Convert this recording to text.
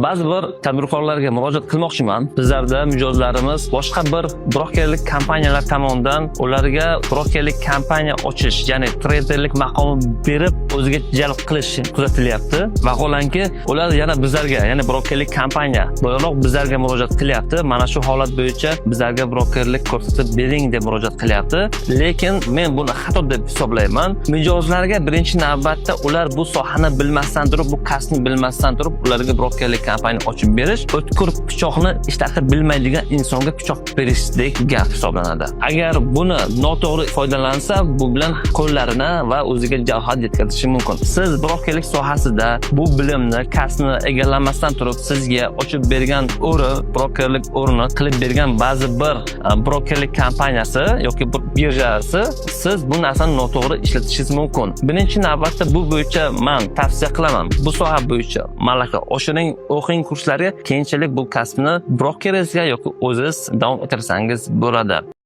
Ba'zi bir tadbirkorlarga murojaat qilmoqchiman. Bizlarda mijozlarimiz boshqa bir brokerlik kompaniyalar tomonidan ularga brokerlik kompaniya ochish, ya'ni treyderlik maqomi berib, o'ziga jalb qilish kuzatilyapti. Vaholanki, ular yana bizlarga, ya'ni brokerlik kompaniya bo'laroq bizlarga murojaat qilyapti. Mana shu holat bo'yicha bizlarga brokerlik ko'rsatib bering deb murojaat qilyapti. Lekin men buni xato deb hisoblayman. Mijozlarga birinchi navbatda ular bu sohani bilmasdan turib, bu kasbni bilmasdan turib, ularga brokerlik kompaniya ochib berish o'tkir pichoqni ishlatib bilmaydigan insonga pichoq berishdek gap hisoblanadi. Agar buni noto'g'ri foydalansa, bu bilan qo'llarini va o'ziga jarohat yetkazishi mumkin. Siz brokerlik sohasida bu bilimni, kasbni egallamasdan turib, sizga ochib bergan o'rin, brokerlik o'rnini qilib bergan ba'zi bir brokerlik kompaniyasi yoki bir birjasi, siz bu narsani noto'g'ri ishlatishingiz mumkin. Birinchi navbatda bu bo'yicha man tavsiya qilaman. Bu soha bo'yicha malaka oshiring, o'qing kurslarga, keyinchalik bu kasbni brokeringizga yoki o'zingiz davom ettirsangiz bo'ladi.